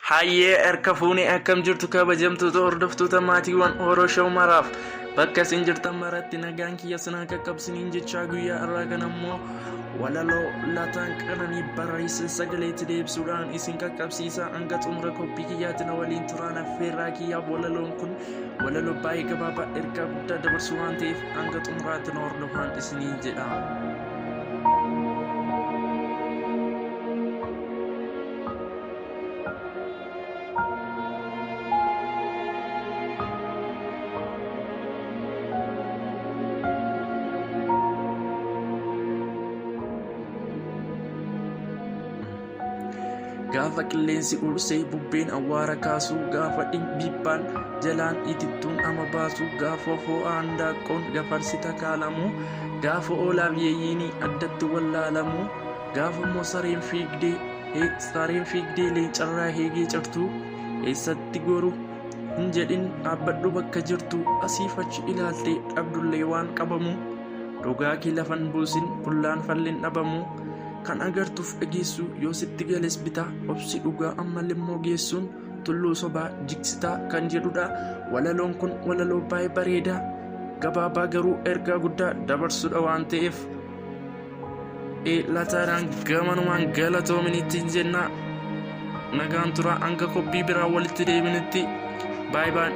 Hayyee harka fuunee akkam jirtu kabajamtoota hordoftoota maatiiwwan Oro Show maraaf bakka isin jirtan maratti nagaan kiyya sinaa qaqqabsiniin jechaa guyyaa irraa kan ammoo walaloo Lataan Qananii barreesse sagaleetti deebisuudhaan isin qaqqabsiisa hanga xumura qophii kiyyaatti na waliin turaan affeerraa kiyyaaf walaloon kun walaloo baay'ee gabaabaa ergaa guddaa dabarsu waan ta'eef hanga xumuraatti na hordofaan isiniin jedha. Gaafa qilleensi ursee bubbeen awwaara kaasu, gaafa dhiibbaan jalaan itittuun ama baasu, gaafa fo'aan daaqqoon gafarsi takaalamu, gaafa oolaaf yeeyyiin addatti wallaalamu, gaafa immoo sareen fiigdee Sareen fiigdee leencarraa eegee cirtu, eessatti goru hin jedhin dhaabbadhu bakka jirtu, asiif achi ilaaltee dhabdullee waan qabamu, dhugaa kee lafan buusin bullaan fallin dhabamu, kan agartuuf dhageessu yoo sitti gales bitaa, obsi dhugaa amma limmoo geessuun tulluu sobaa jigsitaa kan jedhudha. Walaloon kun walaloo baay'ee bareedaa gabaabaa garuu ergaa guddaa dabarsudha waan ta'eef Lataadhaan gamanumaan galatoomin ittiin jenna. Nagaan tura hanga qophii biraa walitti deebinutti. Baay baay.